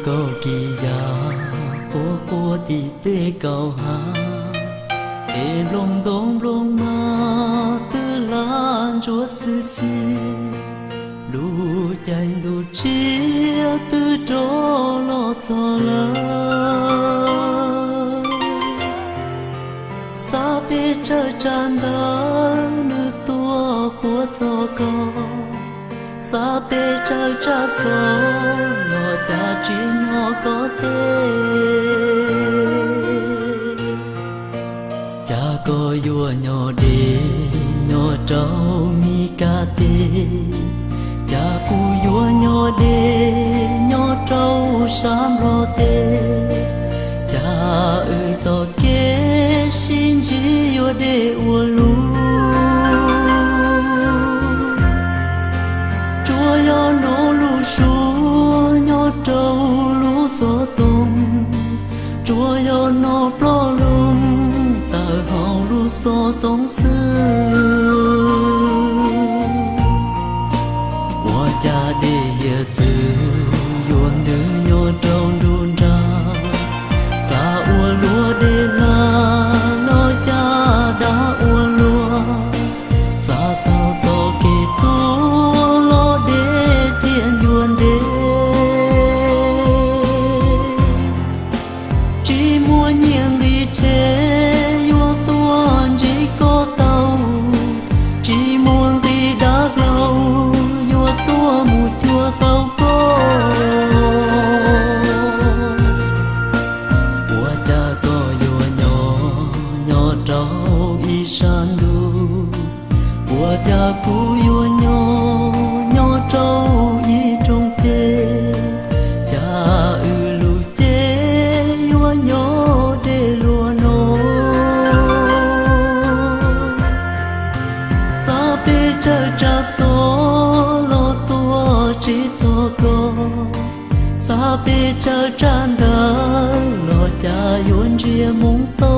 Kaum kis yas quaj quaj tim tej kaum hav, es nplooj ntoo nplooj mab twb hlav ntsuav xwb xwb. Lub caij ntuj tshiab twb rov los txog lawm. Xav peb tsawg tsam ntawd nws tuaj puag txog ko, xav peb tsawg tsam xov los cas tsis hnov koj teb. Cas koj yuav nyob deb nyob rau Mis Kas teb, cas kuv yuav nyob deb nyob rau sab Nplog teb. Cas wb txoj kev sib ntsib yuav deb ua luaj. Tsuas yog hnov lub suab nyob rau lub xov tooj, tsuas yog hnov ploj loo tawm hauv lub xov tooj xwb. Ua cas dej hiav txwv yuav ntws nyob rau nruab nrag, xav ua luaj dej hla los cas dav ua luaj. Xav tau txoj kev tuag los deb thiaj ncua ntev. Tsis muaj nyiaj nqi tshev yuav tuaj ntsib koj tau, tsis muaj nqi dav hlau yuav tuaj mus cuag tau koj. Ua cas koj yuav nyob nyob rau ib sab ntuj, ua cas kuv yuav nyob nyob rau ib rooj teb. Cas wb lub cev yuav nyob deb luaj no. Xav peb tsawg tsam xov los tuaj tsis txog koj, xav peb tsawg tsam ntawd los cas yuav ntsia mus tod.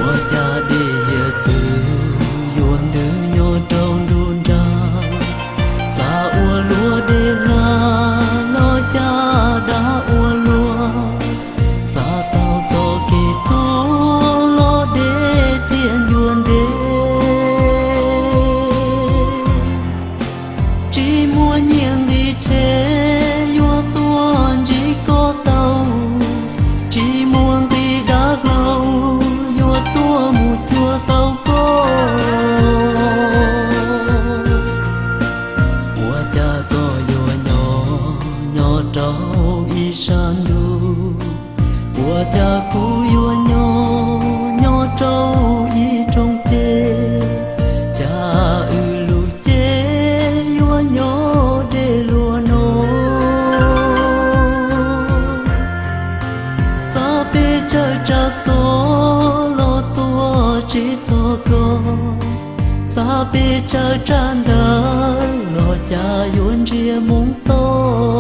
Ua cas dej hiav txwv yuav ntws nyob rau nruab nrag, xav ua luaj dej hla los cas dav ua luaj. Xav tau txoj kev tuag los deb thiaj ncua ntev. Tsis muaj nyiaj nqi tshev yuav tuaj ntsib koj tau, tsis muaj nqi dav hlau yuav tuaj mus cuag tau koj. Ua cas koj yuav nyob nyob rau ib sab ntuj, ua cas kuv yuav nyob nyob rau ib rooj teb. Cas wb lub cev yuav nyob deb luaj no. Xav peb tsawg tsam xov los tuaj tsis txog koj, xav peb tsawg tsam ntawd los cas yuav ntsia mus tod.